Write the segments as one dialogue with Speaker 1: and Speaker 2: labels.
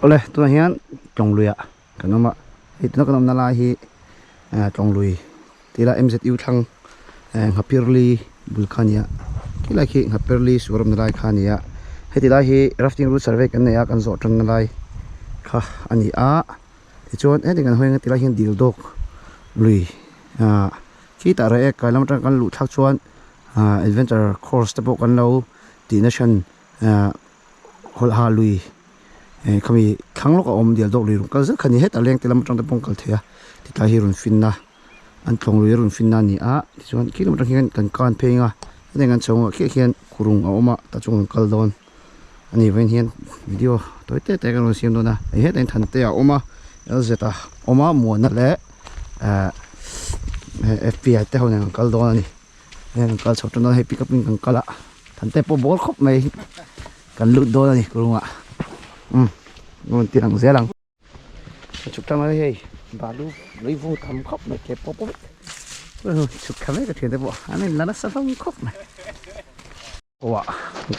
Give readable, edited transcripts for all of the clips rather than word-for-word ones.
Speaker 1: Awle tunah hian tlawng luiah kan awm a hei tuna kan awmna lai hi tlawng lui tih ila M_Z_U thlang nghapirli bul kha a ni a khilai khi nghapirli suar awmna lai kha a ni a heti lai hi rafting route survey kan nei a kan zawh tanna lai kha a ni a tichuan heti kan hawi ang tilai hian dil dawk lui ah khitah reh e kai lam atang kan luh thlak chuan ah adventure course te pawh kan lo tih na hran ah hawlh ha lui eh khami thlang lawk a awm dial dawk lui rawn kal zet kha a ni hetah leng te lam atang te pawh an kal thei a tilai hi rawn fin na an tlawng lui a rawn fin na a ni a tichuan khi lam atang hian kan kan phei ang a hetiang kan chho ang a khiah khian kurung a awm a tah chuan kan kal dawn. A nih vawiin hian video tawi te te kan rawn siam dawn a hei hetah hian Thante a awm a LZ a awm a Muana leh ehh F_P_I te ho nen an kal dawn a ni hei an kal chho tan dawn a hei pickup in kan kal a Thante pawh ball khawp mai kan lut dawn a ni kurungah umm rawn ti lang zel ang. Ka chhuk tlang a hei balu lui vung tham khawp mai ke pawh pawh chhuk thla mek a thian te pawh an in la nasa hlawm khawp mai. Awah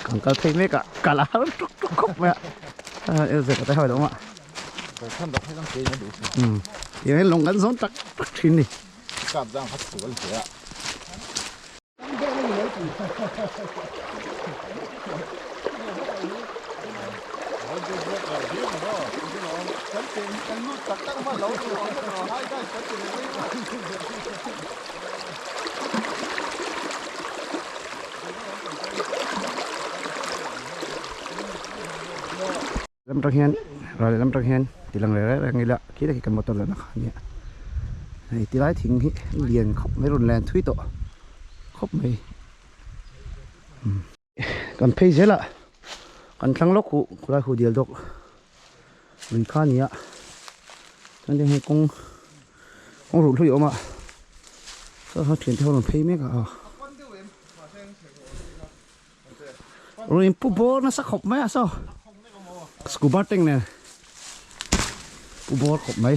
Speaker 1: kan kal phei mek a kal a har tuk tuk khawp mai a el zet te ho lo a um tiang hian lawng kan zawn tak tak thin ni
Speaker 2: kap zang kha sual hle a
Speaker 1: Lam tang hian ral leh lam tang hian ti lang reng reng ila khi tak hi kan motor lehna kha a nia hei ti lai thing hi lian khawp mai rawn len thui tawh khawp mai kan phei zel a kan thlang lawk huh khulai huh dial dawk lui kha a ni a chuan heng hi kawng kawng ruh hlui a awm a saw saw thiante ho rawn phei mek a aw rawn in pu bawr nasa khawp mai a saw scuba tank nen pu bawr khawp mai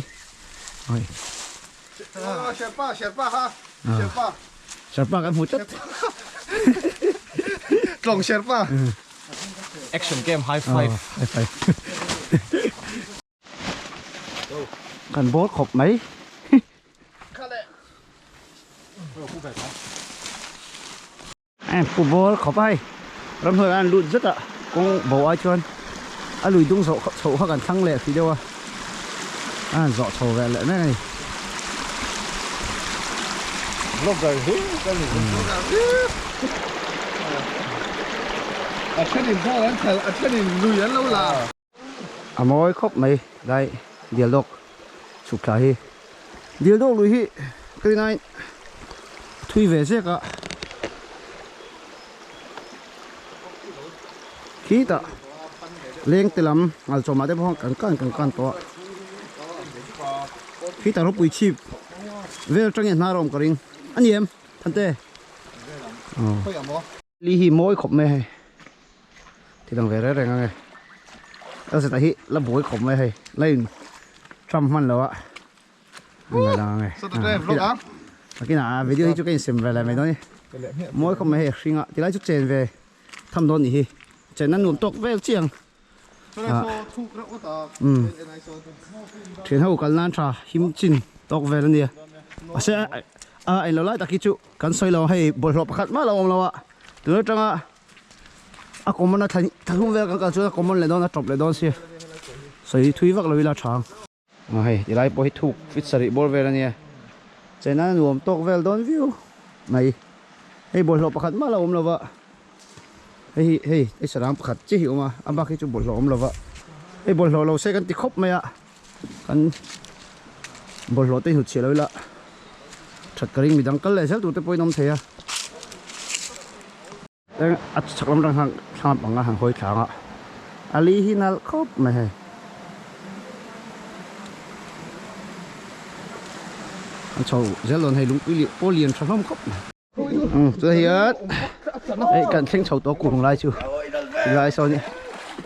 Speaker 1: ai
Speaker 2: Sherpa Sherpa ha Sherpa
Speaker 1: Sherpa kan hmu tlat
Speaker 2: Tlawng Sherpa
Speaker 3: Action game high five.
Speaker 1: High five. Kan bawr khawp mai. Pu bawr khawp a hei. Ramhnuai an lut zet a kawng bo ai chuan a lui dung zawh chhoh kha kan thlang leh hrih deuh a. A han zawh chho ve leh mek a ni.
Speaker 2: Vlogger hi ka ni. A thenin ball an khelh, a thenin lui an lo la.
Speaker 1: A mawi khawp mai lai dial dawk chhuk thla hi. Dial dawk lui hi 39 thui ve zek a. Khitah leng te lam ngal chawmah te pawh kan kan kan kan tawh a khitah ropui chhip vel atangin hnar a awm ka ring a ni em Thante li hi mawi khawp mai hei thil ang ve reng reng ang e a zet ah hi la buai khawp mai hei la in tram hman lo a Nakinah video hi chu ka insem ve leh mai dawn ni. Mawi khawp mai hei hring a tilai chu chen ve tham dawn nih hi. Chen a nuam tawk vel chiang. Thian ho kal nan tha him chin tawk vel a nia. Mahse a englo lai tak hi chu kan sawi lo hei bawlhhlawh pakhat mah lo awm lo a. Tun atanga a common a thlahlum vel kan kal chuan a common leh dawn a tawp leh dawn sia. Sawi thui vak lo ila tha ang. A hei tilai pawh hi thuk fit sarih bawr vel a nia chena nuam tawk vel dawn viau mai hei bawlhhlawh pakhat mah la awm lova hei hi hei hei sarang pakhat chiah hi a awm a a bak hi chu bawlhhlawh awm lova hei bawlhhlawh lo se kan ti khawp mai a kan bawlhhlawh te hnutchhiah lo ila that ka ring midang kal leh zel tur te pawhin awm thei a. A chhak lam atang khan thlam ang a han hawi thlang a a li hi nalh khawp mai hei a chho zel dawn hei lungpui leh pawh lian tha hlawm khawp mai umm chuan hian hei kan thleng chho tawh kurung lai chu tilai sawn hi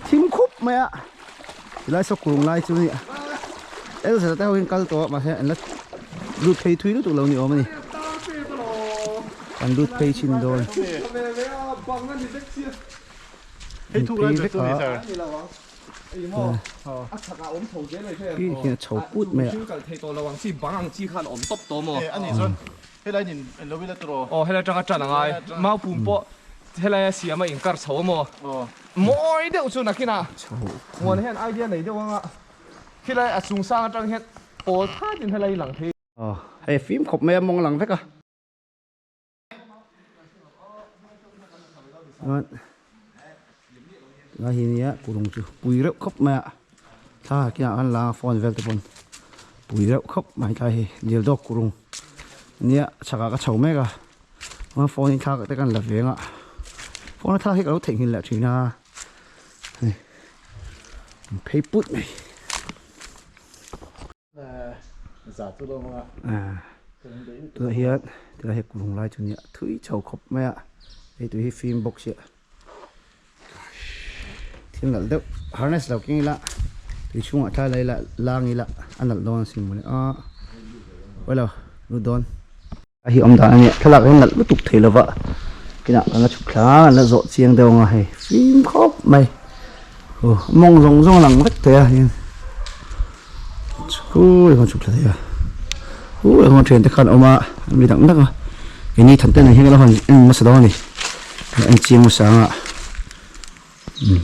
Speaker 1: thim khup mai a tilai saw kurung lai chu ni elza te ho in kal tawh a mahse an la lut phei thui lutuk lo ni awm a ni. Kan lut phei chin dawn.
Speaker 2: Hei thuk lai chu ni sir.
Speaker 1: Khi khian a chho put mai a. Aw hei fim khawp mai a mawng lang vek a. Chuan tunah hi nia kulung chu pui reuh khawp mai a thla kinah khan la phone vel te pawn pui reuh khawp mai tlai hi dil dawk kulung nia chhakah ka chho mek a chuan phone in thla te kan la veng a phone a thla hi ka lo theihnghilh leh thin a hei phei put mai. Tunah hian tilai hi kulung lai chu nia thui chho khawp mai a hei tui hi fim bawk sia thil nalh deuh harness lo keng ila tui chhungah thlai la ila lang ila a nalh dawn asin mawle a awilo lut dawn. A hi awm dan a nia thlalak hi nalh lutuk thei lova kinah kan la chhuk thla an la zawh chiang deuh ang a hei fim khawp mai aw mawng zawng zawng a lang vek thei a hian chhuk a chhuk thla thei a uh engemaw thian te khan a awm a an ri dang dang a keini than te nen hian ka lo han en hmasa dawn a ni en chiang hmasa ang a umm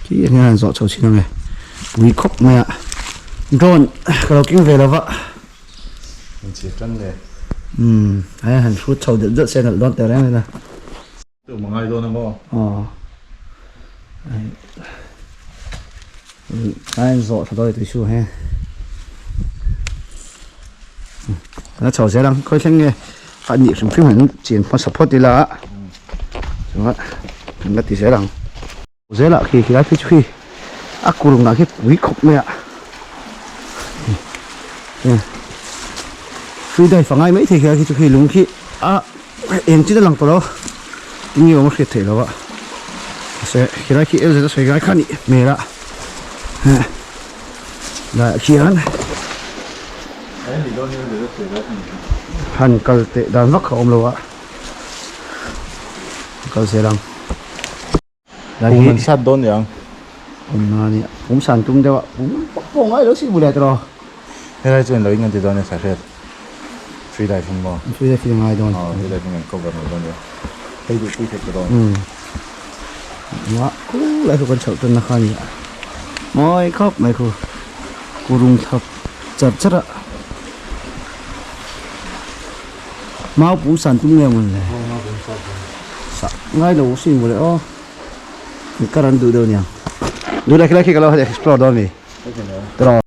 Speaker 1: khi hian an zawh chho chhin ang e pui khawp mai a drone ka lo keng ve lova umm a han hrut chho delh delh se a nalh dawn teh reng a aw a in zawh tha dawn tui chu he kan la chho zel ang khawi thleng nge a nih hrim hrim han chian hmasa phawt ila chuan kan la ti zel ang zelah khi khilai phei chu khi a kurung ah khi pui khawp mai a free dive a ngai mai thei khilai khi chu khi lung khi a eng chin a lang tawh lo tinge awm a hriat theih loh a mahse khilai khi lz a sawi ngai kha a nih hmel a laiah khian han kal teh dan vak a awm lo a kal zel ang.
Speaker 2: Pum an sat dawn niang.
Speaker 1: Pum na nia. Pum san tum deuh a. Pum pawh pawh ngai lo si bule tawh.
Speaker 2: Helai chu englo in kan ti dawn nia sahriat. Free dive in maw?
Speaker 1: Free dive in ngai dawn.
Speaker 2: Aw free dive in kan cover mai dawn nia. Hei duh pui thei ta dawn.
Speaker 1: Umm. Nia khu lai khu kan chhoh tan na kha nia. Mawi khawp mai khu. Kurung thap char char a. Mau pum san tum nge mawn le? Sa ngai lo sin mawle aw. Kar an duh deuh nia. Duh leh khilai khi ka lo explore dawn mi. Tawh.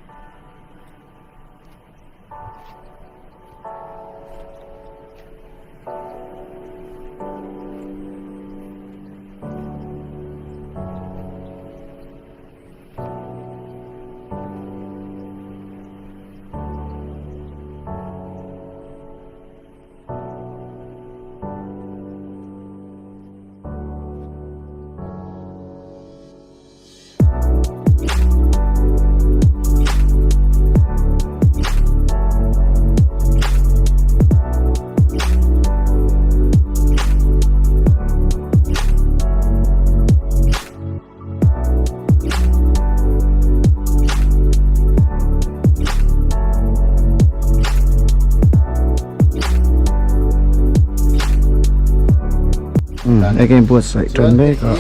Speaker 1: Enge in buatsaih tan mek a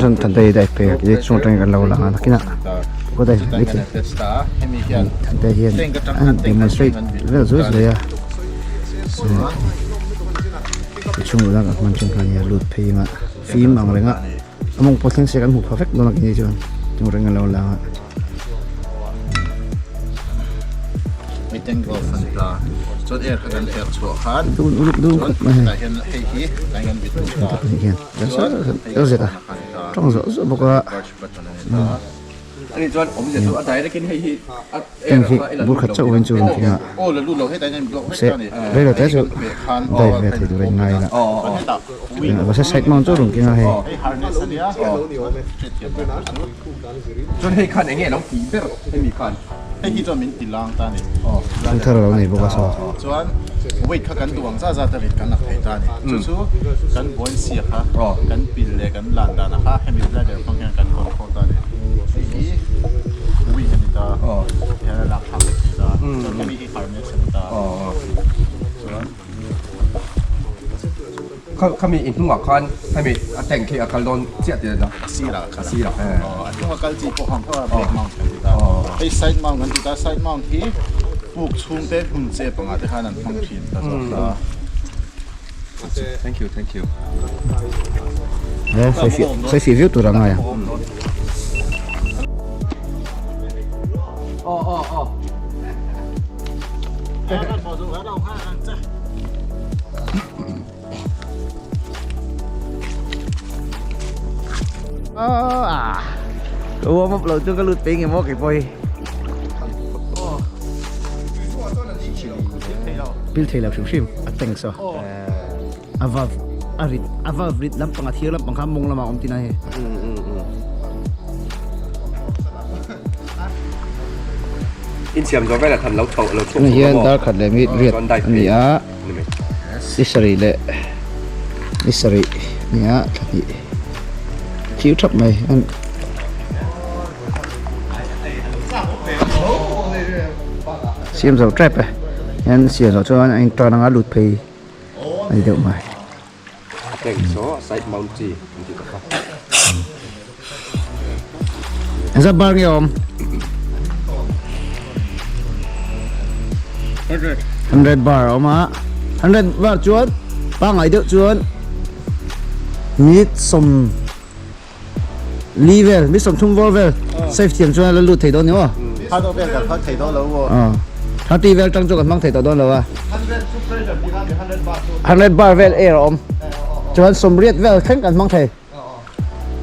Speaker 1: chuan thante hi daih pek hi chung atangin kan lo lang a nakinah pawh daih maithei thante hian an demonstrate vel zui zui a chhung lam ah hman then khan lut phei anga fim ang reng a. A mawng pawh thleng se kan hmuh phah vek dawn a kini chuan chung reng a lo lang a.
Speaker 2: Miten golf an ta chuan air kha kan air chhuah khan
Speaker 1: dun uluk dun khawp mai
Speaker 2: tah hian hei hi tah hian bit ta
Speaker 1: hian chuan zet a tawng zawh zawh bawk a
Speaker 3: Ani chuan awmzia chu a direct in hei hi a
Speaker 1: Heng hi bur khat chauh vin chu rawn thleng a, mahse reilo te chu dive ve thei tur a inngai la, mahse side mount chu rawn keng a hei. Thil thar a lo nei bawk a saw.
Speaker 3: Khami in hnungah khan hemi a tank hi a kal dawn chiah tih a
Speaker 4: sirah
Speaker 3: a sirah
Speaker 4: a hnunga kal chi pawh ang tho a back mount kan ti ta hei side mount kan ti ta side mount hi puk chhung te hmun che pangah te khan an hmang thin ta zawk ta.
Speaker 3: Thank you thank you.
Speaker 1: Sawi fih viau tur a ngai a. Ka warm up lo chu ka lut peng emaw kei pawh hi. Pil thei lo hrim hrim a tank saw. A valve a rit a valve rit lampang a thir lampang kha mawng lamah a awm tina hei.
Speaker 3: Insiam zawh velah than lo chho lo chhuak
Speaker 1: Tunah hian dar khat leh mit riat a ni a. Ni sarih leh ni sarih a ni a thla hnih thir thap mai an siam zo tep e hian siam zawh chuan a intan anga lut phei a ni deuh mai. Engzat bar nge awm? 100 bar a awm a 100 bar chuan pangngai deuh chuan minute sawm li vel minute sawm thum bawr vel safe thiam chuan a la lut thei dawn ni maw? 30 vel tang chu kan hmang thei tawh dawn lo a 100 bar vel air a awm chuan sawmriat vel thleng kan hmang thei.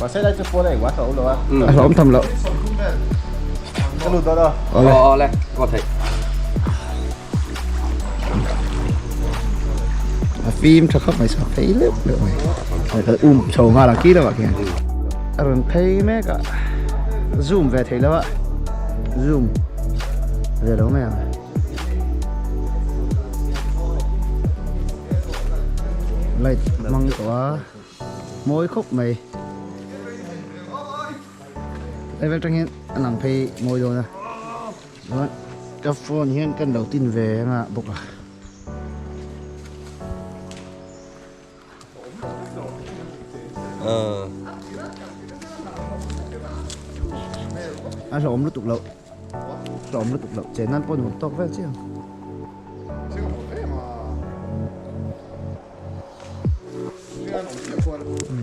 Speaker 1: A hlawm tham loh.
Speaker 3: Awle.
Speaker 1: A fim tha khawp mai sa phei leuh leuh mai. Ka um chho nghal ang khi lovah khian. A rawn phei mek a zoom ve thei lo a zoom ve lo mai ang. Light hmang tawh a. Mawi khawp mai. Level tang hian a lang phei mawi dawn a. Chuan ka phone hian kan lo tin ve anga bawk a. A hlawm lutuk loh. Hlawm lutuk loh che nan pawh nuam tawk vel chiang.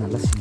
Speaker 1: Nalh asin.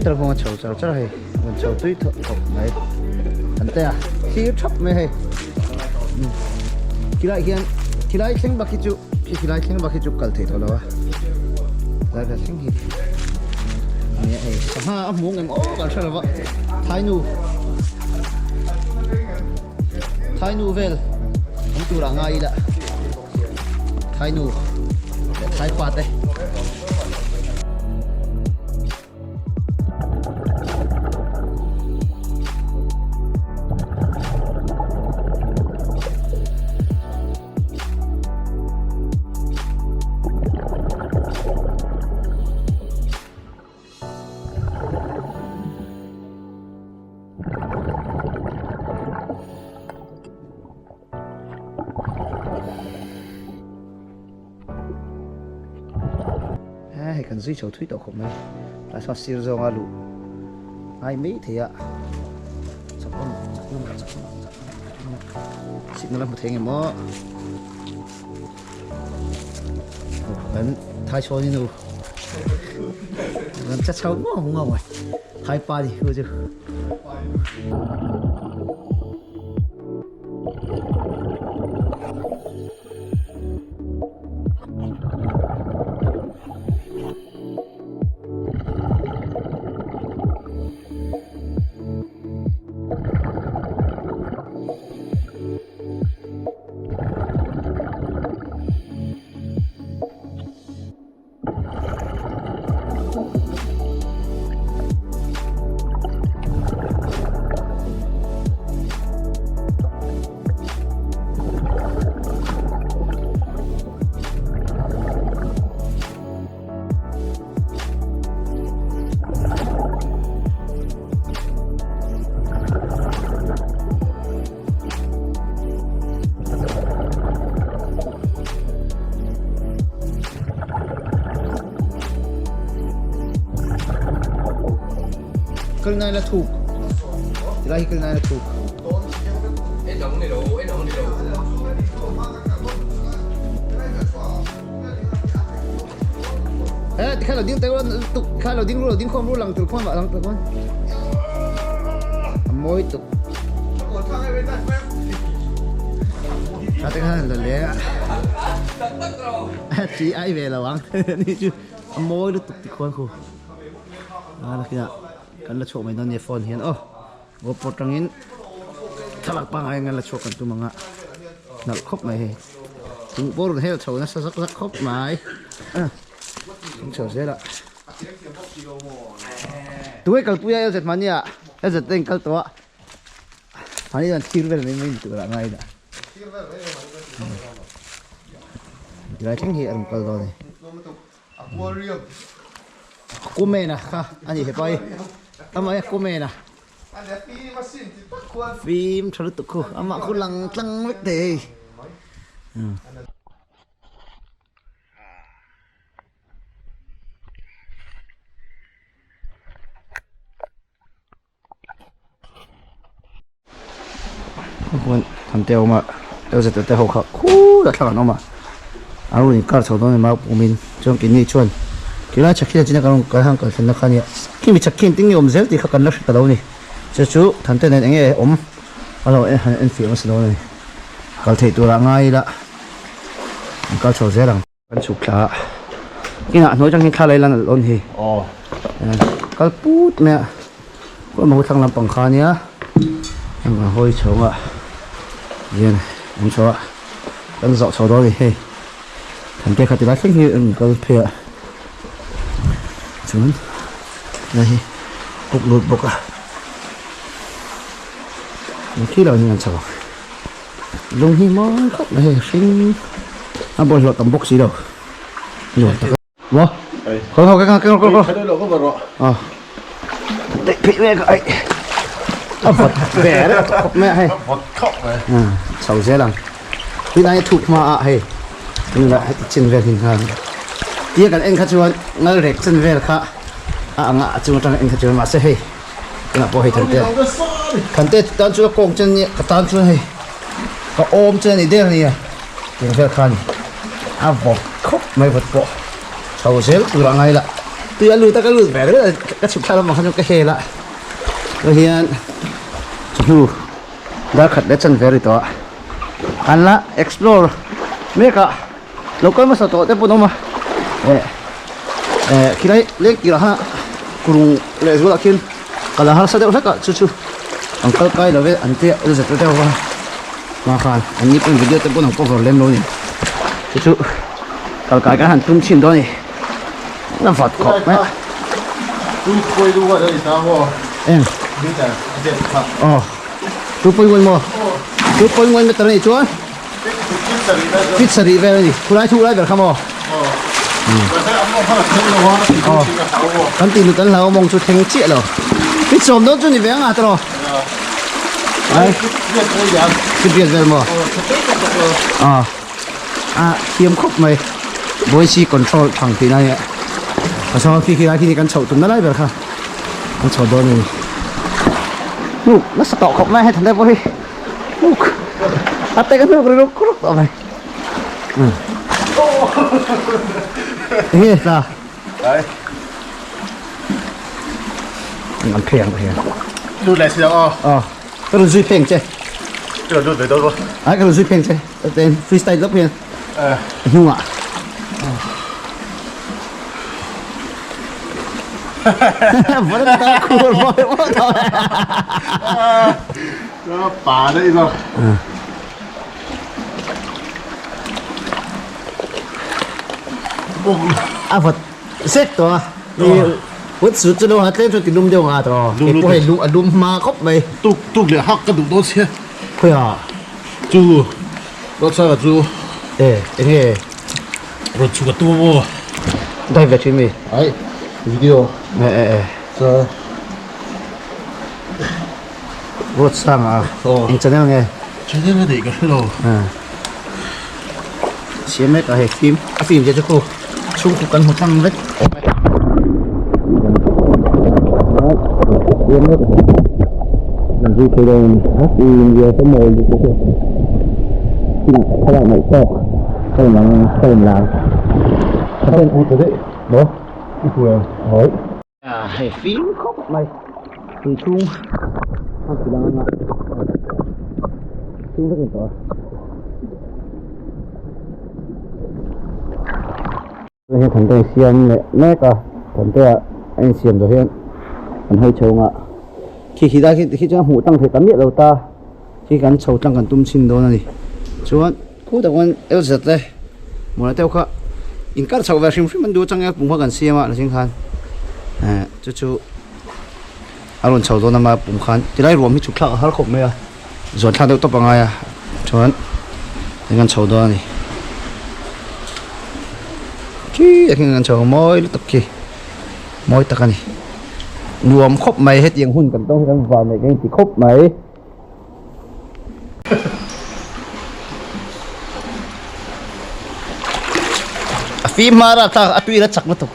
Speaker 1: Scooter kawng a chho char char hei rawn chho tui thawk thawk mai an te a thlir thap mai hei khilai hian khilai thleng bak hi chu. Khi khi lai thleng bak hi chu kal thei tawh lo a. Lai vel thleng hi. Nia hei sangha a hmu ngem aw kan hre lo va. Thai nu. Thai nu vel awm tur ah ngai ila. Thai nu leh thai pa te. Hei kan zui chho thui tawh khawp mai tlai sawn sir zawnga luh ngai mai thei a chak lam chak lam chak lam chak lam signal a hmu thei nge maw kan thai chhawn in u kan cha chho ngawng ngawng mai thai pa ni khu chu. Kal nai la thuk tilai hi kal nai la thuk Eh, tikhan lo ding te tuk khan lo ding ru lo ding khom ru lang tur khon lang tur khon mawi tuk Ate khan la le chi ai ve lo ang ni chu a mawi lutuk ti khuan khu a nakinah kan la chhuak mai dawn nia phone hian aw GoPro tangin thlalak pangngai in kan la chhuak kan tum ang a nalh khawp mai hei chung pawh rawn hel chho nasa zak zak khawp mai chung chho zel a tunge kalpui a LZ mahnia LZ te in kal tawh a mahni chuan thlir vel mai mai ni tur ah ngai dah tilai thleng hi a rawn kal dawn a ni. Aquaman-a kha a ni hepa hi amah hi Aquaman-a fim tha lutuk khu amah khu lang tlang vek thei hei. Huan tham te a awm a lzet te ho kha khur a thlang an awm a an rawn inkar chho dawn a ni mau pumin chuan keini chuan tilai chhakhin a china kan rawn kan han kal thlenna kha a nia khimi chhakhin tin nge awm zel tih kha kan la hre ta lo a ni chu chu tham te nen eng nge awm a lo han enfiah hmasa dawn a ni kal theih turah ngai ila an kal chho zel ang. Kan chhuk thla a inah hnuai atang hian thla la ila nalh dawn hi kal put mai a khawi maw thlang lampang kha ania heng kan hawi chhawng a hian an chho a kan zawh chho dawn a ni hei kan te kha ti lai thleng hi an kal phei a chuan hei hi puk lut bawk a khi lo hian an chho ang. Lung hi mawi khawp mai hei hring a bawlhhlawh tam bawk si lo nuam tak a maw khawi khawi keng keng keng keng a daih phei mek a ai a vawt ve reuh tawh khawp mai a hei chho zel ang tunah hian thuk hma ah hei tunah heti chin vel hi khan tia kan en kha chuan ngal rek chen vel kha a ang a a chung atanga en kha chuan mahse hei Tunah pawh hei Thante Thante tan chu a kawng chen nia ka tan chuan hei ka awm chen a ni der ania tiang vel kha a ni a vawt khawp mai vawt pawh chho zel tur a ngai la tui a lut a ka lut ve ringawt a ka chhuk thla lamah khan chuan ka hel a tunah hian chawhnu dar khat leh chanve a ri tawh a kan la explore mek a. Lo kal hmasa tawh te pawh an awm a eh eh khilai leng tirah khan kurung leh zualah khian kal a harsa deuh hlek a chu chu an kal kai lo ve an tia el zet deuh a hma khan an ni pawhin video te pawh an cover lem lo a ni chu chu kal kai kan han tum chhin dawn a ni a vat khawp mai a. Eng aw 2.1 maw 2.1 meter a nih chuan. Fit sarih vel a ni. Khulai thu lai ber kha maw? Aw. Kan tih nut an hlau mawng chu thleng chiah lo. Fit sawm dawn chu ni ve anga tawh. Ai. Fit riat vel maw? Aw. A thiam khawp mai. Voice control thang tih na nia. A saw khi khi lai khi ni kan chhoh tumna lai ber kha. Kan chho dawn a ni. Hnuk nasa tawh khawp mai hei than te pawh hi. Hnuk a te ka hnuk ri ruk ruk tawh mai enge ta an phei ang hian
Speaker 4: lut leh si aw
Speaker 1: aw ka rawn zui pheng che
Speaker 4: ka rawn lut ve dawn maw
Speaker 1: ai ka rawn zui pheng che ten freestyle lawk hian hnungah Vẫn ta khur vội quá thôi.
Speaker 4: Nó phá đây rồi.
Speaker 1: A vật xét to. Ni vẫn sút cho nó hạt lên cho thì lum đều ngà to. Cái po hay lum a lum ma khop mày.
Speaker 4: Tuk tuk le hak ka duh dawn sia.
Speaker 1: Khoi à.
Speaker 4: Chu. Dawt sa ka chu.
Speaker 1: Ê, enge.
Speaker 4: Rawn chhuk a tum aw.
Speaker 1: Dai ve thin mi.
Speaker 4: Ai video.
Speaker 1: E e e.
Speaker 4: Cha.
Speaker 1: Road sang a.
Speaker 4: Aw.
Speaker 1: Eng channel nge?
Speaker 4: Channel a neih ka hre lo.
Speaker 1: Siam mek a hei film a film che chu khu chhung khu kan hmu thlang vek awm e. Siam mek a hei. Zui thei dawn a ni. A in ka mawi lutuk e. Thlalak ngaih tawk. Ka in lang ka in lang
Speaker 4: Ka pen u ta daih
Speaker 1: maw
Speaker 4: i hmu em
Speaker 1: hawi ah hei fim khawp mai tui chhung a ti lang anga chhung vek in tawh a hei thante a siam leh mek a thante ah a insiam zawh hian an hawi chho ang a khi khi lai khi chuan hmuh tlang thei ta miah lo ta. Khi kan chho tlang kan tum chhin dawn a ni. Chuan khutah khuan LZ te mawla deuh kha inkar chhoh ve hrim hrim an duh atang pum kha kan siam a laching khan eh chu chu a rawn chho dawn a pum khan tilai ruam hi chhuk thlak a har khawp mai a zawn thlak deuh tawp a ngai a chuan eng kan chho dawn a ni. Khi ah khian kan chho mawi lutuk khi mawi tak a ni. Nuam khawp mai hetiang hun kan tawng hi kan van neih ka inti khawp mai. A fim hma rat thlak a tui la chak lutuk.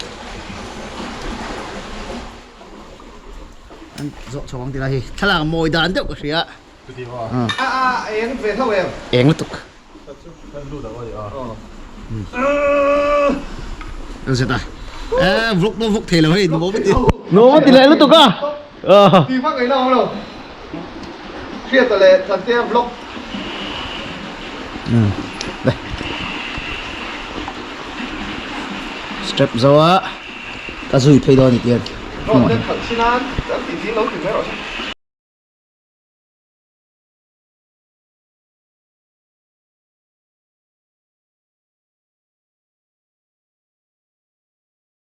Speaker 1: An zawh chho ang tilai hi thlalak mawi dan deuh ka hria.
Speaker 2: A a eng ve tho em?
Speaker 1: Eng lutuk. Zet a. Eh vlog pawh vlog thei lo hei nuam a ti. Nuam a ti leh lutuk a.
Speaker 2: Ti vak ei lo lo. Hriata leh Thantea vlog.
Speaker 1: Step zo a ka zui phei dawn ni tiang.
Speaker 2: Road te khalh chin a kan tih ding lo ti mai rawh se.